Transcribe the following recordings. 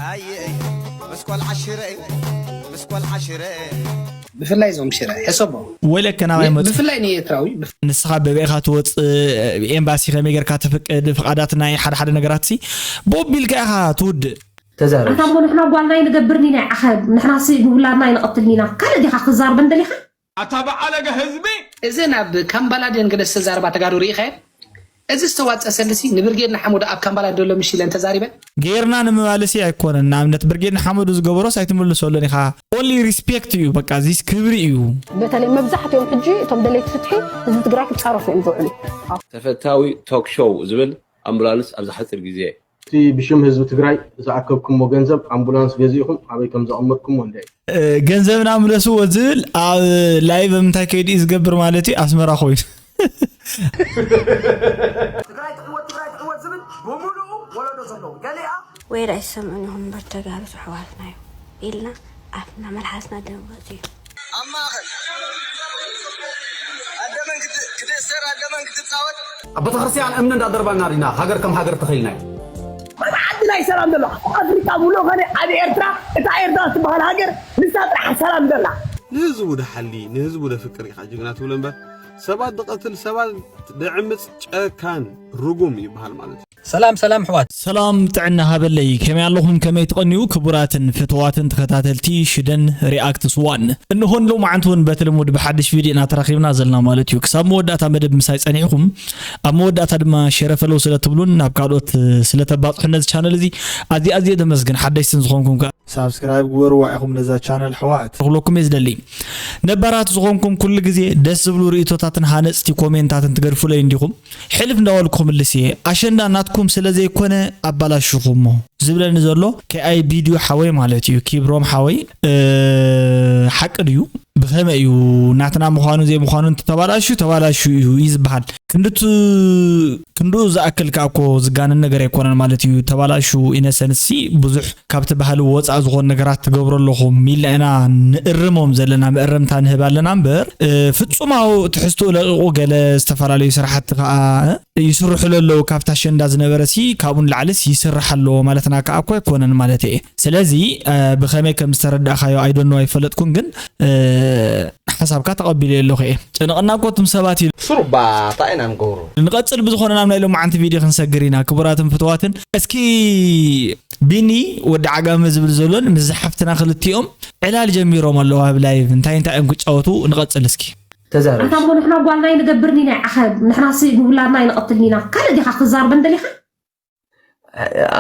ኣየ ምስ ቆልዓ ሽረ ምስ ቆልዓ ሽረ ብፍላይ እዞም ሽረ ሕሰቦ ወይለከ ናባይ መፁ ብፍላይ ንኤርትራዊ ንስኻ በበኢኻ ትወፅእ ኤምባሲ ከመይ ጌርካ ተፍቅድ ፍቓዳት ናይ ሓደ ሓደ ነገራት ሲ ቦቢልካ ኢኻ ትውድእ ተዛረብ ኣታ እሞ ንሕና ጓልና ኣይንገብርን ኢና ዓኸብ ንሕና ሲ ንውላድና ኣይንቐትልን ኢና ካልእ ዲኻ ክዛርበን ደሊኻ ኣታ በዓለገ ህዝቢ እዚ ናብ ካምባላ ድን ገለ ዝተዛረባ ተጋሩ ርኢኸ እዚ ዝተዋፀ ሰልሲ ንብርጌድ ንሓመዱ ኣብ ካምባላ ደሎ ምሽ ኢለን ተዛሪበን ጌርና ንምባልሲ ኣይኮነን ንኣብነት ብርጌድ ንሓመዱ ዝገበሮስ ኣይትምልሰሉን ኢኻ only respect እዩ በቃ ዚስ ክብሪ እዩ በተለይ መብዛሕትኦም ሕጂ እቶም ደለይቲ ፍትሒ ህዝቢ ትግራይ ክፃረፉ እዮም ዝውዕሉ ተፈታዊ ቶክ ሾው ዝብል ኣምቡላንስ ኣብዚ ሓፂር ግዜ እቲ ብሽም ህዝቢ ትግራይ ዝኣከብኩሞ ገንዘብ ኣምቡላንስ ገዚእኹም ኣበይ ከም ዘቐመጥኩሞ እንደ ገንዘብና ምለስዎ ዝብል ኣብ ላይቭ ምንታይ ከይዱ እዩ ዝገብር ማለት እዩ ኣስመራ ኮይኑ ትግራይ ትዕወት ትግራይ ትዕወት ዝብል ብምሉኡ ወለዶ ዘለዉ ገሊኣ ወይራ ይሰምዑን ይኹን እምበር ተጋሩ ኣሕዋትና እዩ ኢልና ኣፍና መልሓስና ደንገፁ እዩ ኣብ ማእኸል ኣደመን ክትእሰር ኣደመን ክትፃወት ኣብ ቤተክርስትያን እምኒ እንዳደርባና ዲና ሃገር ከም ሃገር ተኸይልና እዩ መን ዓዲ ናይ ሰላም ዘሎ ኣፍሪቃ ሙሉ ኸነ ኣብ ኤርትራ እታ ኤርትራ ትበሃል ሃገር ንሳ ጥራሕ ሰላም ዘላ ንህዝቡ ደሓሊ ንህዝቡ ደፍቅር ኢኻ ጅግና ትብሎ እምበር ሰባት ድቐትል ሰባት ደዕምፅ ጨካን ርጉም ይበሃል ማለት እዩ ሰላም ሰላም ኣሕዋት ሰላም ጥዕና ሃበለይ ከመይ ኣለኹም ከመይ ትቐንዩ ክቡራትን ፍትዋትን ተኸታተልቲ ሽደን ሪኣክትስ ዋን እንሆን ሎማዓንቲ እውን በቲ ልሙድ ብሓድሽ ቪድዮ ኢና ተራኺብና ዘለና ማለት እዩ ክሳብ መወዳእታ መደብ ምሳይ ጸኒሕኹም ኣብ መወዳእታ ድማ ሸረፈለው ስለ ትብሉን ናብ ካልኦት ስለ ተባጽሑ ነዚ ቻነል እዚ ኣዝየ ኣዝየ ደመስግን ሓደሽትን ዝኾንኩም ከኣ ሳብስክራይብ ግበርዋ ኢኹም ነዛ ቻነል ኣሕዋት ክብለኩም እየ ዝደሊ ነባራት ዝኾንኩም ኩሉ ግዜ ደስ ዝብሉ ርእቶታትን ሃነፅቲ ኮሜንታትን ትገድፉለይ እንዲኹም ሕልፍ እንዳበልኩ ክምልስ እየ ኣሸንዳ ናትኩም ስለ ዘይኮነ ኣባላሽኹሞ ዝብለኒ ዘሎ ከኣይ ቪድዮ ሓወይ ማለት እዩ ኪብሮም ሓወይ ሓቂ ድዩ ብኸመይ እዩ ናትና ምዃኑ ዘይምዃኑ እንተተባላሹ ተባላሹ እዩ እዩ ዝበሃል ክንድቱ ክንድኡ ዝኣክል ከዓ እኮ ዝጋነን ነገር ኣይኮነን ማለት እዩ ተባላሹ ኢነሰንስ ሲ ብዙሕ ካብቲ ባህሊ ወፃእ ዝኾኑ ነገራት ትገብሩ ኣለኹም ኢልና ኢና ንእርሞም ዘለና መእረምታ ንህብ ኣለና እምበር ፍፁማዊ ትሕዝትኡ ለቂቑ ገለ ዝተፈላለዩ ስራሕቲ ከዓ ይስርሑ ለለዉ ካብታ ሸንዳ ዝነበረ ሲ ካብኡ ንላዕልስ ይስራሕ ኣለዎ ማለትና ከዓ እኮ ኣይኮነን ማለት እየ ስለዚ ብኸመይ ከም ዝተረዳእካዮ ኣይደኖ ኣይፈለጥኩን ግን ሓሳብካ ተቐቢለ ኣለኹ እየ ጨነቕና እኮ እቱም ሰባት ኢሉ ሽሩባ እንታይ ኢና ንገብሮ ንቐፅል ብዝኾነ ናብ ናይ ሎማዓንቲ ቪድዮ ክንሰግር ኢና ክቡራትን ፍትዋትን እስኪ ቢኒ ወዲ ዓጋመ ዝብል ዘሎን ምስ ዝሓፍትና ክልቲኦም ዕላል ጀሚሮም ኣለዉ ኣብ ላይቭ እንታይ እንታይ እዮም ክጫወቱ ንቐፅል እስኪ ተዛረብ ኣታ እሞ ንሕና ጓልና ኣይንገብርን ኢና ዓኸብ ንሕና ሲ ንውላድና ኣይንቐትልን ኢና ካልእ ዲኻ ክዛርበን ደሊኻ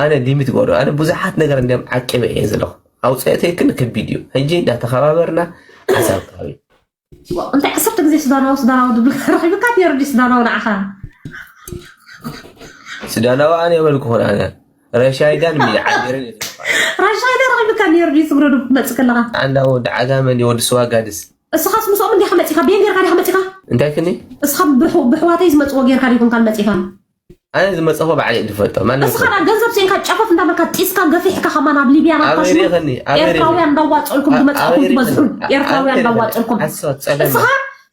ኣነ ሊሚት ጓዶ ኣነ ብዙሓት ነገር እንዲም ዓቂበ እየ ዘለኹ ኣውፅኦተይ ክን ከቢድ እዩ ሕጂ እንዳተኸባበርና ሓሳብ ክሃብ እንታይ ዓሰርተ ግዜ ሱዳናዊ ሱዳናዊ ድብል ረኺብካ ነይሩ ድዩ ሱዳናዊ ንዓኻ ሱዳናዊ ኣነ የበልኩ ኾነ ኣነ ረሻይዳን ሚዓሚርን ራሻይዳ ረኺብካ ነይሩ ድዩ ስግረዱ ክትመፅእ ከለኻ ኣንዳ ወዲ ዓጋመ እንዲ ወዲ ስዋጋድስ እስኻስ ምስኦም እንዲኻ መፂኻ ቤን ጌርካ ዲኻ መፂኻ እንታይ ክኒ እስኻ ብሕዋተይ ዝመፅዎ ጌርካ ዲኹም ካል መፂኻ ኣነ ዝመፀኹ ባዕለ ዝፈልጦ ማንም እስኻ ዳ ገንዘብ ስኢንካ ጨፈፍ እንዳበልካ ጢስካ ገፊሕካ ከማ ናብ ሊብያ ናብ ኣበይ ካሽሙ ሪእኽኒ? ኣበይ ሪእኽኒ? ኤርትራውያን እንዳዋፀልኩም ኣ- ዝመፃኹም ኣበይ ሪእኽኒ? ዝበዝሑ ኣ- ኤርትራውያን ኣበይ ሪእኽኒ? እንዳዋፀልኩም ሓሶት፣ ጸለመ። እስኻ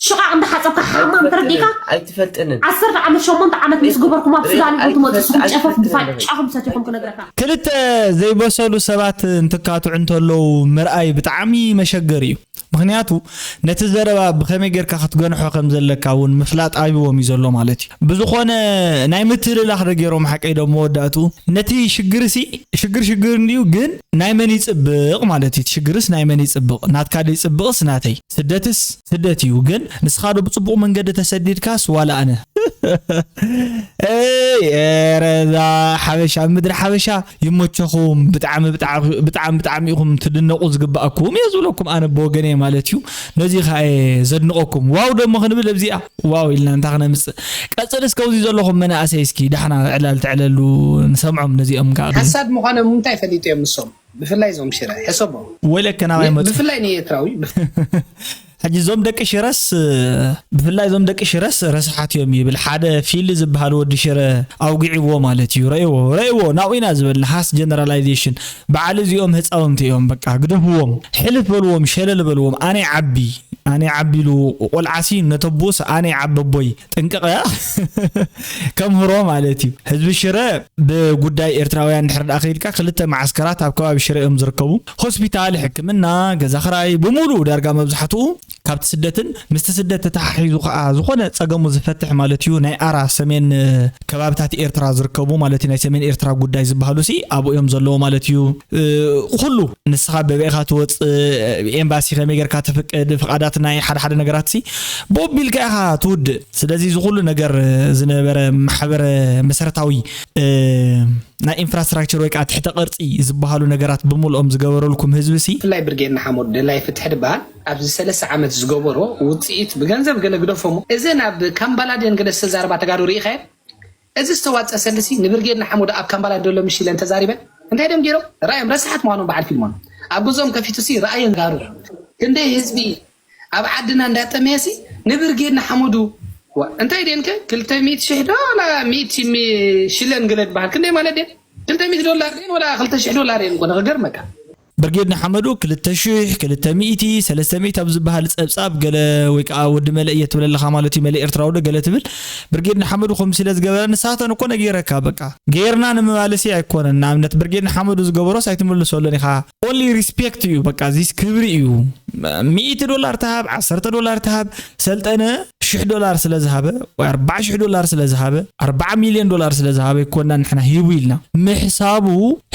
ሽቓቕ እንዳሓፀብካ ሓማም ኣበይ ተረዲእካ ሪእኽኒ? ኣይትፈልጥንን። ዓሰርተ ዓመት ሸሞንተ ዓመት ምስ ግበርኩም ኣብ ሱዳን ኢኹም ትመፁ እስኹም ጨፈፍ ድፋጫኹም ሰቲኹም ክነግረካ ክልተ ዘይበሰሉ ሰባት እንትካትዑ እንተለዉ ምርኣይ ብጣዕሚ መሸገሪ እዩ ምኽንያቱ ነቲ ዘረባ ብኸመይ ጌርካ ክትገንሖ ከም ዘለካ እውን ምፍላጥ ኣብዎም እዩ ዘሎ ማለት እዩ። ብዝኾነ ናይ ምትልላኽ ዶ ገይሮም ሓቀይ ዶ ኣብ መወዳእትኡ ነቲ ሽግርሲ ሽግር ሽግር እንድዩ ግን ናይ መን ይጽብቕ ማለት እዩ። እቲ ሽግርስ ናይ መን ይጽብቕ ናትካ ዶ ይጽብቕስ ናተይ? ስደትስ ስደት እዩ ግን ንስኻ ዶ ብጽቡቕ መንገዲ ተሰዲድካስ ዋላ ኣነ? እይ ኤረ እዛ ሓበሻ ኣብ ምድሪ ሓበሻ ይመቸኹም ብጣዕሚ ብጣዕሚ ብጣዕሚ ኢኹም ትድነቑ ዝግባኣኩም እየ ዝብለኩም ኣነ ብወገነይ ማለት እዩ ነዚ ከዓ እየ ዘድንቐኩም ዋው ደሞ ክንብል ኣብዚኣ ዋው ኢልና እንታ ክነምፅእ ቀፅል እስከ ኣብዚ ዘለኹም መናእሰይ እስኪ ዳሕና ዕላል ትዕለሉ ንሰምዖም ነዚኦም ከዓ ሓሳድ ምዃኖም እንታይ ፈሊጡ እዮም ንሶም ብፍላይ እዞም ሽረ ሕሰቦም ወይለከ ናባይ መፁ ብፍላይ ንኤርትራዊ ሕጂ እዞም ደቂ ሽረስ ብፍላይ እዞም ደቂ ሽረስ ረስሓት እዮም ይብል ሓደ ፊሊ ዝበሃል ወዲ ሽረ ኣውጊዕዎ ማለት እዩ። ረእዎ ረእዎ ናብኡ ኢና ዝበልና ሃስ ጀነራላይዜሽን በዓል እዚኦም ህፃውንቲ እዮም። በቃ ግደፍዎም፣ ሕልፍ በልዎም፣ ሸለል በልዎም። ኣነ ዓቢ ኣነ ዓቢ ኢሉ ቆልዓሲ ነተብኡስ ኣነ ዓቢ ኣቦይ ጥንቅቐ ከምህሮ ማለት እዩ። ህዝቢ ሽረ ብጉዳይ ኤርትራውያን ድሕሪ ደኣ ከይድካ ክልተ መዓስከራት ኣብ ከባቢ ሽረ እዮም ዝርከቡ። ሆስፒታል፣ ሕክምና፣ ገዛ ክራይ ብምሉኡ ዳርጋ መብዛሕትኡ ካብቲ ስደትን ምስቲ ስደት ተተሓሒዙ ከዓ ዝኾነ ጸገሙ ዝፈትሕ ማለት እዩ። ናይ ኣራ ሰሜን ከባብታት ኤርትራ ዝርከቡ ማለት እዩ። ናይ ሰሜን ኤርትራ ጉዳይ ዝበሃሉ ሲ ኣብኡ እዮም ዘለዎ ማለት እዩ። ኩሉ ንስኻ በበኢኻ ትወፅእ ኤምባሲ ከመይ ጌርካ ተፍቅድ ፍቓዳት ናይ ሓደ ሓደ ነገራት ሲ ቦቢልካ ኢኻ ትውድእ። ስለዚ እዚ ኩሉ ነገር ዝነበረ ማሕበረ መሰረታዊ ናይ ኢንፍራስትራክቸር ወይ ከዓ ትሕተ ቅርፂ ዝበሃሉ ነገራት ብምልኦም ዝገበረልኩም ህዝቢ ሲ ብፍላይ ብርጌድ ንሓመዱ ደላይ ፍትሒ ዝበሃል ኣብዚ ሰለስተ ዓመት ዝገበሮ ውፅኢት ብገንዘብ ገለ ግደፎሞ እዘን ኣብ ካምባላ ድየን ገለ ዝተዛረባ ተጋሩ ርኢኻየን እዚ ዝተዋፀ ሰልሲ ንብርጌድ ንሓመዱ ኣብ ካምባላ ደሎ ምሽ ኢለን ተዛሪበን እንታይ ደም ገይሮም ራእዮም ረስሓት ምዃኖም በዓል ፊልሞን ኣብ ገዝኦም ከፊቱ ሲ ራእየን ጋሩ ክንደይ ህዝቢ ኣብ ዓድና እንዳጠመየ ሲ ንብርጌድ ንሓመዱ እንታይ ደንከ ክልተ ሚእቲ ሽሕ ዶ ዋላ ሚእቲ ሽለን ገለ ዝበሃል ክንደይ ማለት ደን ክልተ ሚእቲ ዶላር ደን ዋላ ክልተ ሽሕ ዶላር የን ኮነ ክገርመካ ብርጌድ ንሓመዱ ክልተ ሽሕ ክልተ ሚእቲ ሰለስተ ሚእቲ ኣብ ዝበሃል ፀብፃብ ገለ ወይ ከዓ ወዲ መለ እየ ትብል ኣለካ ማለት እዩ መለ ኤርትራዊ ዶ ገለ ትብል ብርጌድ ንሓመዱ ከምዚ ስለ ዝገበረ ንሳተን እኮ ነጊረካ በቃ ገይርና ንምባልሲ ኣይኮነን ንኣብነት ብርጌድ ንሓመዱ ዝገበሮስ ኣይትምልሰሉን ኢካ only respect እዩ በቃ እዚስ ክብሪ እዩ ሚእቲ ዶላር ትሃብ ዓሰርተ ዶላር ትሃብ ሰልጠነ ሽሕ ዶላር ስለ ዝሃበ ወይ ኣርባዓ ሽሕ ዶላር ስለ ዝሃበ ኣርባዓ ሚልዮን ዶላር ስለ ዝሃበ ኣይኮንና ንሕና ሂቡ ኢልና ምሕሳቡ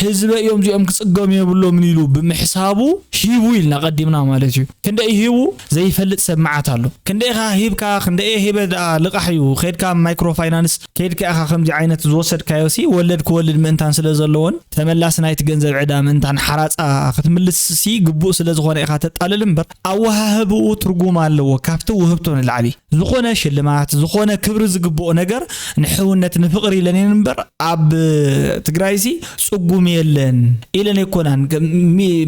ህዝበ እዮም እዚኦም ክፅገሙ የብሎምን ኢሉ ብምሕሳቡ ሂቡ ኢልና ቀዲምና ማለት እዩ ክንደይ ሂቡ ዘይፈልጥ ሰብ መዓት ኣሎ ክንደይ ኢኻ ሂብካ ክንደይ ሂበ ደኣ ልቃሕ እዩ ከድካ ማይክሮ ፋይናንስ ከድካ ኢኻ ከምዚ ዓይነት ዝወሰድካዮ ሲ ወለድ ክወልድ ምእንታን ስለ ዘለዎን ተመላሲ ናይቲ ገንዘብ ዕዳ ምእንታን ሓራፃ ክትምልስ ሲ ግቡእ ስለ ዝኾነ ኢኻ ተጣልል እምበር ኣወሃህብኡ ትርጉም ኣለዎ ካብቲ ውህብቶ ንላዕሊ ዝኾነ ሽልማት ዝኾነ ክብሪ ዝግብኦ ነገር ንሕውነት ንፍቕሪ ኢለን እየን እምበር ኣብ ትግራይ ሲ ፅጉም የለን ኢለን ኣይኮናን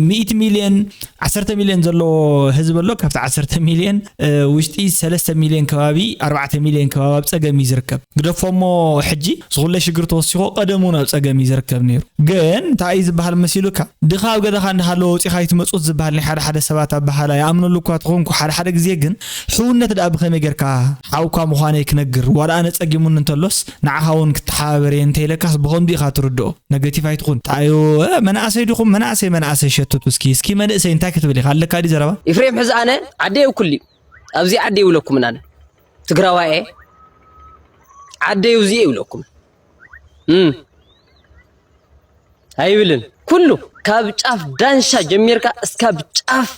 ሚእቲ ሚልየን ዓሰርተ ሚልዮን ዘሎ ህዝቢ ኣሎ ካብቲ ዓሰርተ ሚልዮን ውሽጢ ሰለስተ ሚልዮን ከባቢ ኣርባዕተ ሚልዮን ከባቢ ኣብ ፀገም እዩ ዝርከብ ግደፎሞ ሕጂ ዝኩለ ሽግር ተወሲኮ ቀደም እውን ኣብ ፀገም እዩ ዝርከብ ነይሩ ግን እንታይ እዩ ዝበሃል መሲሉካ ድኻ ኣብ ገዛኻ እንዳሃለወ ወፂኻ ኣይትመፁት ዝበሃል ናይ ሓደ ሓደ ሰባት ኣበሃላ ይኣምነሉ እኳ ተኾንኩ ሓደ ሓደ ግዜ ግን ሕውነት ደኣ ብኸመይ ጌርካ ሓውካ ምዃነይ ክነግር ዋላ ኣነ ፀጊሙኒ እንተሎስ ንዓኻ እውን ክተሓባበር እየ እንተኢለካስ ብኸምዚ ኢኻ ትርድኦ ነገቲቭ ኣይትኹን ታዮ መናእሰይ ዲኹም መናእሰይ መናእሰይ ሸትቱ እስኪ እስኪ መንእሰይ እንታይ ክትብል ኢኻ ኣለካ ዲ ዘረባ ኢፍሬም ሕዚ ኣነ ዓደይ ኩሊ ኣብዚ ዓደይ ይብለኩም ኣነ ትግራዋይ ዓደይ እዚ ይብለኩም እም ኣይብልን ኩሉ ካብ ጫፍ ዳንሻ ጀሚርካ እስካብ ጫፍ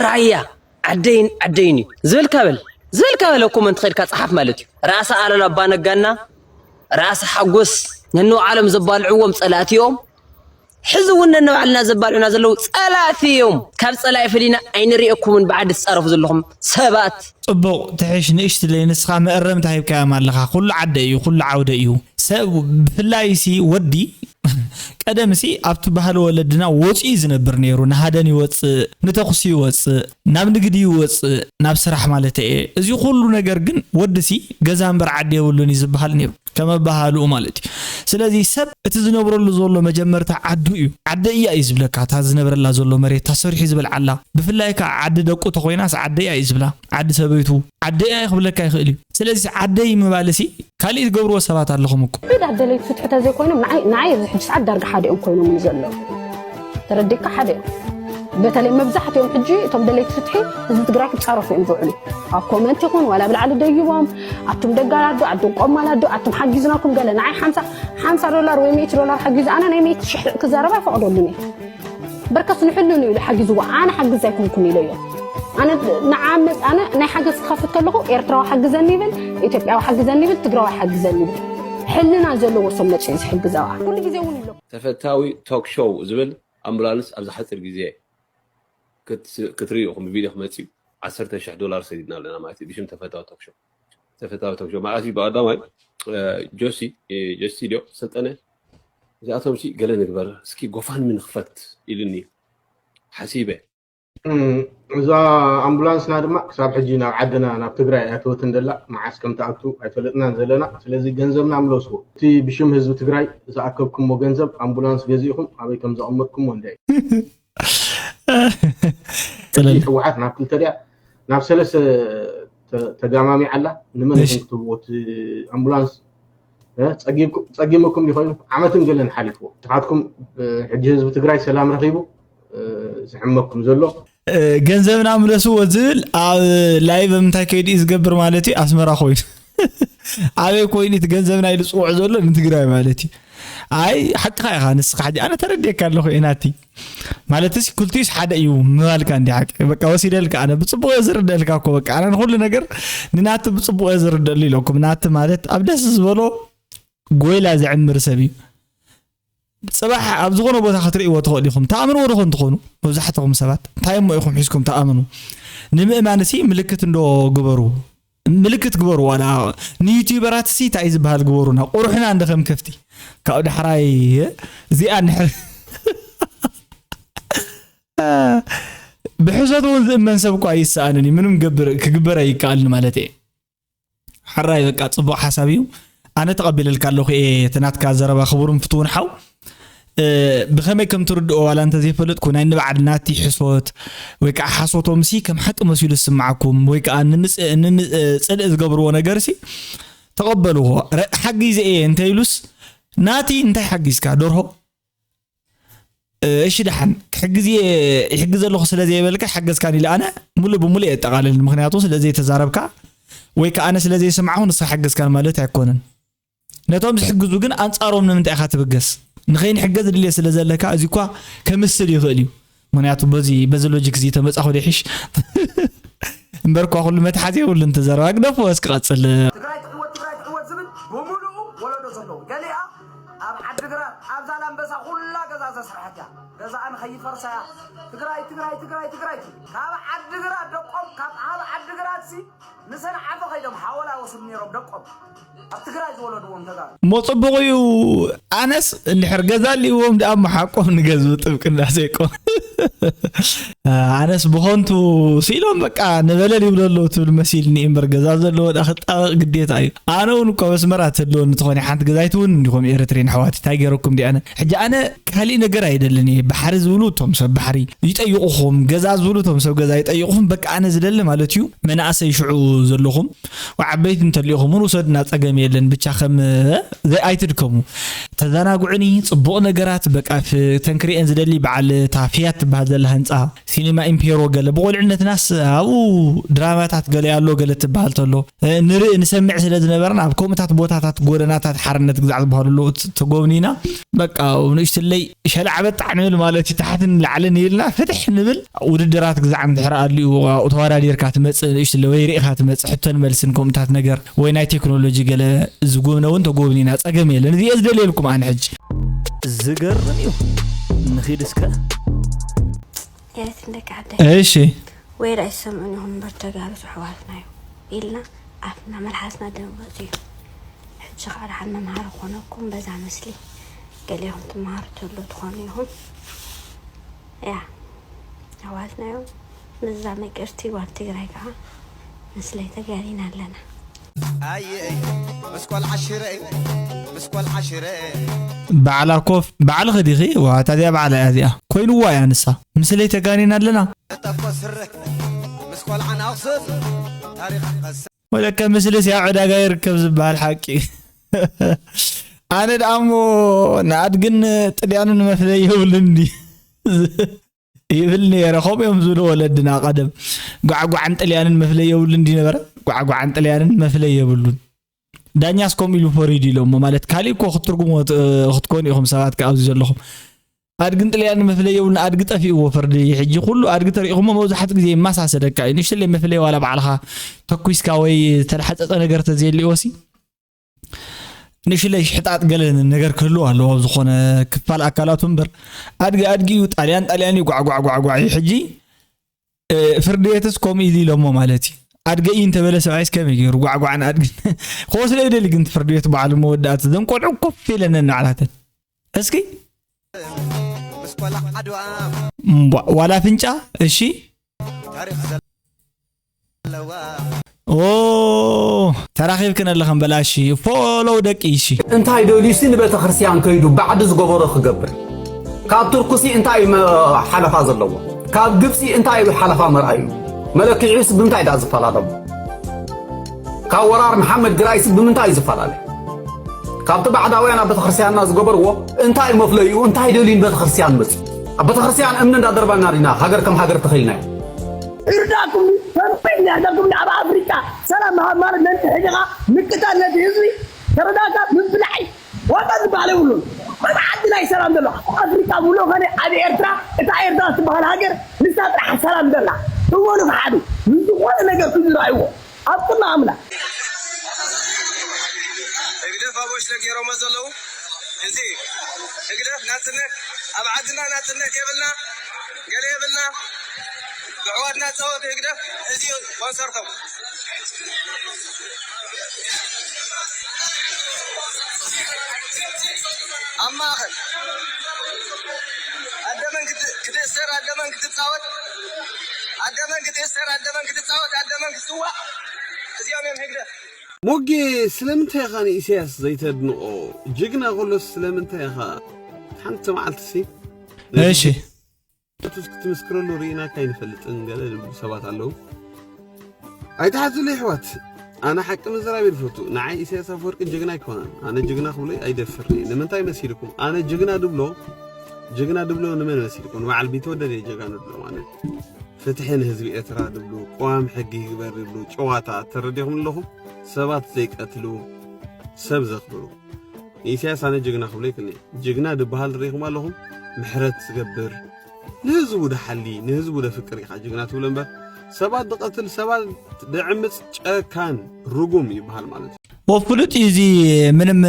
ራያ ዓደይን ዓደይን እዩ ዝበልካ በል ዝበልካ በለ ኮመንት ከድካ ፀሓፍ ማለት እዩ ራእሲ ኣሉላ ኣባ ነጋና ራእሲ ሓጎስ ነንባዕሎም ዘባልዕዎም ፀላእቲ እዮም ሕዚ እውን ነንባዕልና ዘባልዑና ዘለዉ ፀላእቲ እዮም ካብ ፀላኢ ፈሊና ኣይንሪኤኩምን ብዓዲ ትፃረፉ ዘለኹም ሰባት ፅቡቕ ትሕሽ ንእሽትለይ ንስኻ መእረምታ ሂብካዮም ኣለኻ ኩሉ ዓደ እዩ ኩሉ ዓውደ እዩ ሰብ ብፍላይ ሲ ወዲ ቀደም ሲ ኣብቲ ባህሊ ወለድና ወፂኡ ዝነብር ነይሩ ንሃደን ይወፅእ ንተኹሲ ይወፅእ ናብ ንግዲ ይወፅእ ናብ ስራሕ ማለት እየ እዚ ኩሉ ነገር ግን ወዲ ሲ ገዛ እምበር ዓዲ የብሉን እዩ ዝበሃል ነይሩ ከም ኣበሃህልኡ ማለት እዩ ስለዚ ሰብ እቲ ዝነብረሉ ዘሎ መጀመርታ ዓዱ እዩ ዓደ እያ እዩ ዝብለካ እታ ዝነብረላ ዘሎ መሬት እታ ሰሪሑ ዝበልዓላ ብፍላይ ከዓ ዓዲ ደቁ ተኮይናስ ዓደ እያ እዩ ዝብላ ዓዲ ሰበይቱ ዓደ እያ ክብለካ ይኽእል እዩ ስለዚ ዓደይ ምባል ሲ ካሊእ ትገብርዎ ሰባት ኣለኹም እኮ ዳት ደለይቲ ፍትሒ ተዘይኮይኖም ንዓይ ንዓይ ኣብዚ ሕጂ ሰዓት ዳርጋ ሓደ እዮም ኮይኖምኒ ዘለዉ ተረዲእካ ሓደ እዮም በተለይ መብዛሕትኦም ሕጂ እቶም ደለይቲ ፍትሒ ህዝቢ ትግራይ ክፃረፉ እዮም ዝውዕሉ ኣብ ኮመንት ይኹን ዋላ ብላዕሊ ደይቦም ኣቱም ደጋላዶ ኣቱም ቆማላዶ ኣቱም ሓጊዝናኩም ገለ ንዓይ ሓምሳ ሓምሳ ዶላር ወይ ሚእቲ ዶላር ሓጊዙ ኣነ ናይ ሚእቲ ሽሕ ክዛረብ ኣይፈቕደሉን እየ በርከስ ንሕልኑ ኢሉ ሓጊዝዎ ኣነ ሓግዝ ኣይኮንኩን ኢለዮ ኣነ ንዓ መፅ ኣነ ናይ ሓገዝ ክኸፍት ከለኹ ኤርትራዊ ሓግዘኒ ይብል ኢትዮጵያዊ ሓግዘኒ ይብል ትግራዊ ሓግዘኒ ይብል ሕልና ዘለዎ ሰብ መፅኡ ዝሕግዝ ኣብኣ ኩሉ ግዜ እውን ይብሎ ተፈታዊ ቶክ ሾው ዝብል ኣምቡላንስ ኣብዚ ሓፂር ግዜ ክትሪኡ ኢኹም ብቪድዮ ክመፅእ እዩ ዓሰርተ ሽሕ ዶላር ሰዲድና ኣለና ማለት እዩ ብሽም ተፈታዊ ቶክ ሾው ተፈታዊ ቶክ ሾው መዓስ እዩ ብቀዳማይ ጆሲ ጆሲ ዲዮ ሰልጠነ እዚኣቶም ሲ ገለ ንግበር እስኪ ጎፋንሚ ንክፈት ኢሉኒ ሓሲበ እዛ ኣምቡላንስና ድማ ክሳብ ሕጂ ናብ ዓድና ናብ ትግራይ ኣይኣተወትን ዘላ። መዓስ ከም ትኣቱ ኣይፈለጥናን ዘለና። ስለዚ ገንዘብና ምለስዎ። እቲ ብሽም ህዝቢ ትግራይ ዝኣከብኩሞ ገንዘብ ኣምቡላንስ ገዚእኹም ኣበይ ከም ዘቐመጥኩሞ እንደ ፅለል ህወሓት ናብ ክልተ ድያ ናብ ሰለስተ ተጋማሚ ኣላ። ንመን እሺ። ክትብዎ እቲ ኣምቡላንስ ጸጊምኩም ይኸይኑ ዓመትን ገለን ሓሊፍዎ። ንስኻትኩም ሕጂ ህዝቢ ትግራይ ሰላም ረኺቡ ዝሕመኩም ዘሎ ገንዘብና ምለስዎ ዝብል ኣብ ላይቭ ምንታይ ከይዱ እዩ ዝገብር ማለት እዩ? ኣስመራ ኮይኑ ኣበይ ኮይኑ እቲ ገንዘብና ኢሉ ዝፅውዕ ዘሎ ንትግራይ ማለት እዩ። ኣይ ሓቅኻ ኢኻ ንስኻ ሕጂ ኣነ ተረዲየካ ኣለኹ እየ ናቲ ማለት ሲ ክልቲዩስ ሓደ እዩ ምባልካ እንዲ ሓቂ በቃ ወሲደልካ ኣነ ብፅቡቅ እየ ዝርደልካ እኮ በቃ ኣነ ንኩሉ ነገር ንናቲ ብፅቡቅ እየ ዝርደሉ ኢለኩም ናቲ ማለት ኣብ ደስ ዝበሎ ጎይላ ዘዕምር ሰብ እዩ። ፅባሕ ኣብ ዝኾነ ቦታ ክትርእይዎ ትኽእሉ ኢኹም። ተኣምንዎ ዶ ትኾኑ መብዛሕትኹም ሰባት እንታይ እሞ ኢኹም ሒዝኩም ተኣምኑ? ንምእማን ሲ ምልክት እንዶ ግበሩ ምልክት ግበሩ ዋላ ንዩቲዩበራት ሲ እንታይ ዝበሃል ግበሩና ቁሩሕና እንደ ከም ከፍቲ ካብኡ ዳሕራይ እዚኣ ንሕር ብሕሰት እውን ዝእመን ሰብ እኳ ይሰኣንን እዩ ምንም ክግበር ኣይከኣልን ማለት እየ። ሓራይ በቃ ፅቡቅ ሓሳብ እዩ። ኣነ ተቐቢለልካ ኣለኹ እየ እቲ ናትካ ዘረባ ክቡርን ፍትውን ሓው። ብኸመይ ከም ትርድኦ ዋላ እንተዘይፈለጥኩ ናይ ንባዕል ናቲ ሕሶት ወይ ከዓ ሓሶቶም ሲ ከም ሓቂ መሲሉ ዝስምዓኩም ወይ ከዓ ንምፅ- ንምፅ- ፅልኢ ዝገብርዎ ነገር ሲ ተቐበልዎ። ረ- ሓጊዘ እየ እንተኢሉስ ናቲ እንታይ ሓጊዝካ ደርሆ እሺ ደሓን ክሕግዝ እየ ይሕግዝ ኣለኹ ስለ ዘይበልካ ሓገዝካን ኢለ ኣነ ሙሉእ ብሙሉእ እየ ኣጠቓልል ምክንያቱ ስለ ዘይተዛረብካ ወይ ከዓ ኣነ ስለ ዘይሰማዕኹ ንስኻ ሓገዝካን ማለት ኣይኮነን ነቶም ዝሕግዙ ግን ኣንፃሮም ንምንታይ ኢኻ ትብገስ ንኸይንሕገዝ ድልየ ስለ ዘለካ እዚ እኳ ከምስል ይኽእል እዩ ምክንያቱ በዚ በዚ ሎጂክ እዚ ተመፃኹ ዶ ይሕሽ እምበር እኳ ኩሉ መትሓዚ የብሉን ተዘረባ ግደፎ እስኪ ቀፅል ትግራይ ትዕወት ትግራይ ትዕወት ዝብል ብምሉኡ ወለዶ ዘለዎ ገሊኣ ኣብ ዓድግራት ኣብ ዛላምበሳ ኩላ ገዛ ዘስርሐት እያ ገዛኣ ንኸይፈርሳ እያ ትግራይ ትግራይ ትግራይ ትግራይ ትብል ካብ ዓድግራት ደቆም ካብ ኣብ ዓድግራት ሲ ንሰንዓፈ ከይዶም ሓወላ ወስዱ ነይሮም ደቆም ኣብ ትግራይ ዝወለድዎም ተጋሩ እሞ ፅቡቕ እዩ ኣነስ እንድሕር ገዛ ኣልዎም ደኣ መሓቆም ንገዝኡ ጥብቅና ዘይቆም ኣነስ ብኾንቱ ስኢሎም በቃ ነበለል ይብሉ ኣለዉ ትብል መሲልኒ እምበር ገዛ ዘለዎ ደኣ ክጣበቕ ግዴታ እዩ ኣነ እውን እኳ በስመራ ተለወኒ ትኾነ ሓንቲ ገዛ ኣይትውን እንዲኹም ኤርትሬን ኣሕዋት እንታይ ገይረኩም ዲኣነ ሕጂ ኣነ ካሊእ ነገር ኣይደልን እየ ባሕሪ ዝብሉ እቶም ሰብ ባሕሪ ይጠይቑኹም ገዛ ዝብሉ እቶም ሰብ ገዛ ይጠይቑኹም በቃ ኣነ ዝደሊ ማለት እዩ መናእሰይ ሽዑ ዘለኹም ዓበይቲ እንተሊኹም እውን ውሰዱና ፀገም የለን ብቻ ከም ኣይትድከሙ ተዘናግዑኒ ፅቡቕ ነገራት በቃ ተንክሪኤን ዝደሊ በዓል እታ ፊያት ትበሃል ዘላ ህንፃ ሲኒማ ኢምፔሮ ገለ ብቆልዕነትናስ ኣብኡ ድራማታት ገለ ኣሎ ገለ ትበሃል ተሎ ንርኢ ንሰምዕ ስለ ዝነበርና ኣብ ከምኡታት ቦታታት ጎደናታት ሓርነት ግዛዕ ዝበሃሉ ኣለዉ ተጎብኒና በቃ ንእሽትለይ ሸላዕበጣዕ ንብል ማለት እዩ ታሕትን ላዕልን ኢልና ፍትሕ ንብል ውድድራት ግዛዕ እንድሕር ኣልዩ ተወዳዲርካ ትመፅእ ንእሽትለ ወይ ርኢኻ ትመፅእ ሕቶን መልስን ከምኡታት ነገር ወይ ናይ ቴክኖሎጂ ገለ ዝጉብነ እውን ተጎብኒና ፀገም የለን እዚየ ዝደልየልኩም ኣነ ሕጂ ዝገርም እዩ ንኺድ እስከ የት እንደቂ ዓደ እሺ ወይላ ይሰምዑን ይኹን እምበር ተጋሩ ኣሕዋትና እዩ ኢልና ኣፍና መልሓስና ደንገፅ እዩ ሕጂ ከዓ ደሓን መምሃሪ ክኾነኩም በዛ ምስሊ ገሊኹም ትመሃሩ ተሎ ትኾኑ ኢኹም ያ ኣሕዋትና እዮም ምስዛ ምቅርቲ ጓል ትግራይ ከዓ ምስለይ ተጋሪና ኣለና ኣየ ምስ ቆልዓ ሽረ ምስ ቆልዓ ሽረ ባዕላ ኮፍ ባዕልኺ ዲኺ ዋ እታ እዚኣ ባዕላ እያ እዚኣ ኮይንዋ እያ ንሳ ምስለይ ተጋኒና ኣለና ጠፎ ስረ ምስ ቆልዓ ናቕስን ታሪኽ ቀስ ወለከ ምስልስ ኣብ ዕዳጋ ይርከብ ዝበሃል ሓቂ ኣነ ደኣ እሞ ንኣድግን ጥልያንን መፍለይ የብሉን ድዩ ይብል ነይረ ከምኡ እዮም ዝብሉ ወለድና ቀደም ጓዕጓዕን ጥልያንን መፍለይ የብሉን ድዩ ነበረ ጓዕጓዕን ጥልያንን መፍለይ የብሉን ዳኛስ ከምኡ ኢሉ ፈሪዱ ኢሎሞ ማለት ካሊእ እኮ ክትትርጉሞ ክትኮኑ ኢኹም ሰባት ከ ኣብዚ ዘለኹም ኣድግን ጥልያንን መፍለይ የብሉን ኣድጊ ጠፊእዎ ፈርዲ ሕጂ ኩሉ ኣድጊ ተሪእኹሞ መብዛሕትኡ ግዜ ይመሳሰለካ እዩ ንእሽተለይ መፍለይ ዋላ ባዕልኻ ተኩስካ ወይ ዝተላሓፀፀ ነገር ተዘየልዎ ሲ ንእሽለይ ሕጣጥ ገለ ነገር ክህልው ኣለዎ ኣብ ዝኾነ ክፋል ኣካላቱ እምበር ኣድጊ ኣድጊ እዩ ጣልያን ጣልያን እዩ ጓዕጓዕጓዕጓዕ እዩ ሕጂ ፍርዲ ቤትስ ከምኡ ኢሉ ኢሎሞ ማለት እዩ ኣድገ እዩ እንተበለ ሰብኣይስ ከመይ ገይሩ ጓዕጓዕን ኣድግን ክወስዶ ይደሊ ግን ፍርዲ ቤት በዓሉ መወዳእቲ ዘን ቆልዑ ኮፍ ኢለን ነናዕላተን እስኪ ምስ ቆልዓ ዓድዋ እምቧ ዋላ ፍንጫ እሺ ኦ፣ ተራኺብክን ኣለኽን በላ። እሺ፣ ፎሎው ደቂ። እሺ። እንታይ ደልዩሲ ንቤተ ክርስቲያን ከይዱ ባዕዲ ዝገበሮ ክገብር? ካብ ቱርክሲ እንታይ እዩ መ- ሓለፋ ዘለዎ? ካብ ግብፂ እንታይ እዩ ሓለፋ መርኣዩ? መለክዒስ ብምንታይ ዳ ዝፈላለሙ? ካብ ወራር መሓመድ ግራይሲ ብምንታይ እዩ ዝፈላለ? ካብቲ ባዕዳውያን ኣብ ቤተክርስትያንና ዝገበርዎ እንታይ እዩ መፍለይኡ? እንታይ ደልዩ ንቤተክርስትያን መፅኡ? ኣብ ቤተክርስትያን እምኒ እንዳደርባና ዲና ሃገር ከም ሃገር ተኸይልና? ይርዳኩም። ከመይ ይርዳኩም? ኣብ ኣፍሪቃ ሰላም ምሃብ ማለት ነቲ ሕጅኻ ምቅታል ነቲ ህዝቢ ተረዳካ ምብላዕ እዩ። ዋጋ ዝበሃል የብሉን። መን ዓዲ ናይ ሰላም ዘሎ? ኣብ ኣፍሪቃ ሙሉእ ኸነ ኣብ ኤርትራ፣ እታ ኤርትራ ትበሃል ሃገር ንሳ ጥራሕ ሰላም ዘላ። እወ ንፍሓዱ። ንዝኾነ ነገር ክዝራእይዎ ኣብ ቅድሚ ኣምላኽ። ህግደፍ ኣብ ወሽለ ገይሮሞ ዘለዉ። እዚ ህግደፍ ናጽነት፣ ኣብ ዓድና ናጽነት የብልና፣ ገለ የብልና። ብሕዋትና ጸወት ህግደፍ እዚ እዩ ኮንሰርቶም። ኣብ ማእኸል ኣደመን ክት- ክትእሰር ኣደመን ክትጻወት ኣደመን ክትእሰር ኣደመን ክትጻወት ኣደመን ክትስዋእ እዚኦም እዮም ህግደፍ። ሞጌ፣ ስለምንታይ ኢኻ ንኢሳያስ ዘይተድንቖ? ጅግና ከሎስ ስለምንታይ ኢኻ? ሓንቲ መዓልቲ ሲ እሺ። ቱስ ክትምስክረሉ ርኢናካ ኣይንፈልጥን ገለ ዝብሉ ሰባት ኣለዉ። ኣይትሓዙለይ ኣሕዋት፣ ኣነ ሓቂ ምዝራብ እየ ዝፈቱ። ንዓይ ኢሳያስ ኣፈወርቂ ጅግና ኣይኮነን። ኣነ ጅግና ክብሎ ኣይደፍርን እየ። ንምንታይ መሲልኩም? ኣነ ጅግና ድብሎ ጅግና ድብሎ ንመን መሲልኩም? ንበዓል ቢተወደድ እየ ጀጋኑ ድብሎ ማለት ፍትሒ ንህዝቢ ኤርትራ ድብሉ፣ ቅዋም ሕጊ ይግበር ድብሉ፣ ጨዋታ ተረዲኹም ኣለኹም። ሰባት ዘይቀትሉ፣ ሰብ ዘኽብሩ። ንኢሳያስ ኣነ ጅግና ክብሎ ይክእል እየ። ጅግና ድበሃል ርኢኹም ኣለኹም። ምሕረት ዝገብር፣ ንህዝቡ ደሓሊ፣ ንህዝቡ ደፍቅር ኢኻ ጅግና ትብሎ እምበር፣ ሰባት ድቐትል፣ ሰባት ደዕምጽ ጨካን ርጉም ይበሃል ማለት እዩ። ወፍሉጥ እዩ እዚ። ምንም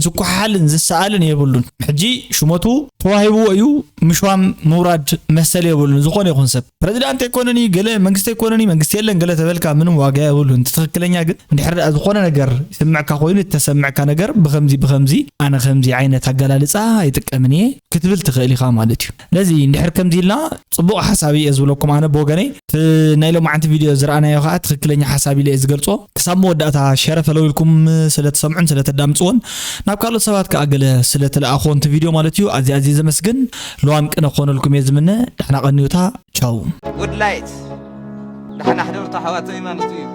ዝኳሓልን ዝሰኣልን የብሉን። ሕጂ ሽመቱ ተዋሂብዎ እዩ። ምሽዋም ምውራድ መሰል የብሉን። ዝኾነ ይኹን ሰብ ፕረዚዳንት ኣይኮነን እዩ፣ ገለ መንግስቲ ኣይኮነን እዩ፣ መንግስቲ የለን ገለ ተበልካ ምንም ዋጋ የብሉን። እቲ ትኽክለኛ ግን እንድሕር ደኣ ዝኾነ ነገር ይስምዕካ ኮይኑ፣ እተሰምዕካ ነገር ብኸምዚ ብኸምዚ፣ ኣነ ከምዚ ዓይነት ኣገላልጻ ኣይጥቀምን እየ ክትብል ትኽእል ኢኻ ማለት እዩ። ስለዚ እንድሕር ከምዚ ኢልና ጽቡቕ ሓሳብ እየ ዝብለኩም ኣነ ብወገነይ። እቲ ናይ ሎማዓንቲ ቪድዮ ዝረኣናዮ ከዓ ትኽክለኛ ሓሳብ ኢለ እየ ዝገልጾ። ክሳብ መወዳእታ ሸረ ፈለው ኢልኩም ስለትሰምዑን ስለተዳምፅዎን ናብ ካልኦት ሰባት ከዓ ገለ ስለትለኣኽዎ እቲ ቪድዮ ማለት እዩ። ኣዝየ ኣዝየ ዘመስግን። ለዋም ቅነ ክኾነልኩም እየ ዝምነ። ዳሕና ቀንዩታ። ቻው። ጉድ ላይት ዳሕና ሕደርቶ ኣሕዋተይ ማለት እዩ።